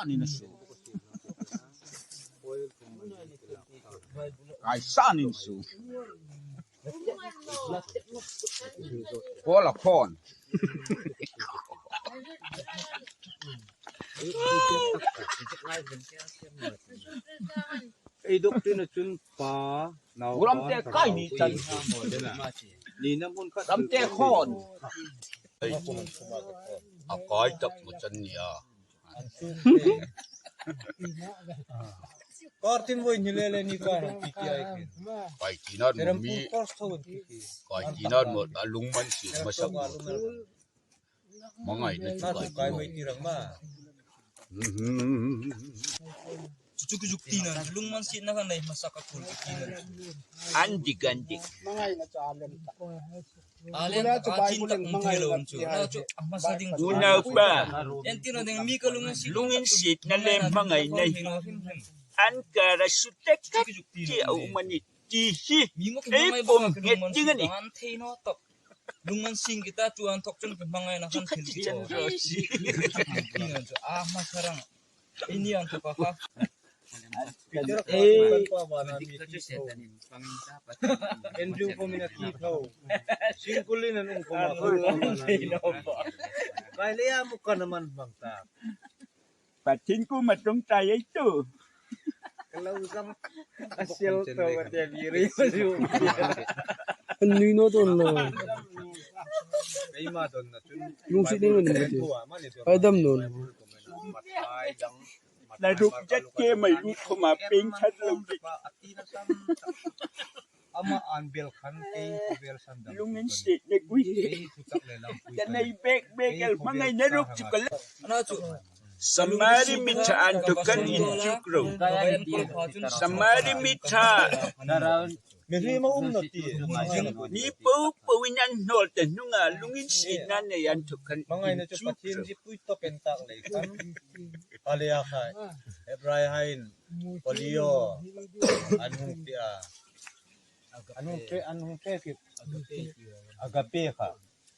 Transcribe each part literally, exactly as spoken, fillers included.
Nin su. Kai sa nin su. Pawl a phone. Ei dok tina chun pa, nau Uram pa, te kai ni chan. Ni na mun khat. Ram te khon. A kai tak mo chan nia. Kar tin voi ni le le ni kai ram ki ki ai kin. Kai tina mo mi. Kai tina mo a lungman si masa. Hmangaina chu kai mai tirang ma. Mhm. Chu chu ki zuk tina, lungman sietna khan nei hmasa ka kul ki tina. An dik, an dik. A lem tak, a chin tak um thei lo chu. Na chu a hmasa ding chu. Unaupa. En tina ding mi ka lungin siet. Lungin sietna le hmangaina hi. An kara su tek tak ti a um a ni ti hi. Mi ngok ei pawm het ding a ni. An thei naw tak. Lungman sing kita chu an thok chun hmangaina khan thil ti chan ro si. Ina chu a hmasa rang. Ini an thok a kha. Ei. Andrew ko mina ti tho. Singkulin an um ko ma. Kai le a mu kan man hmang ta. Pathian kuoma ṭawngṭai ei tu. Ka lo zam. A sel to ka te bi ri ma zu. An nui naw dawn lo. Ei ma dawn na chun. Lungsiet ding an ni ti. Ai dam naw. Mathai dang. Na ruk jat ke mai lut khoma peng that lo. Ama an bel khan kei ko bel san dam. Lungin sietna gui. Kei thu tak le lam pui. Ka nei bek bek el hmangaina ruk chu ka la. Ana chu. Samari mi ṭha an tu kan inchuk ro. Samari mi ṭha. Mi ri ma um naw ti. Mi po po in an hnawl ta hnunga lungin sietna nei an tu kan inchuk ro. Hmangaina chu Pathian zi pui to pen tak lei khan. Pale a khai. Hebrai hain. Polio. An hung ti a. An hung pe, an hung pe ki. Agape kha.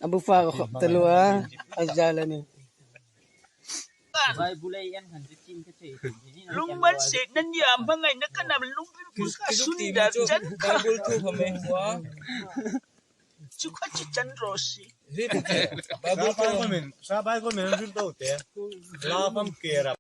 A bu fa ka khop ta lua, a zala ni. Lungman sietna ni a hmangaina ka nam lungpui pui ka sun da chan ka. Bible thu kha me hua. Chu kha chu chan ro si. Bible thu kha min, sa Bible min rin to te. La pam ke ra.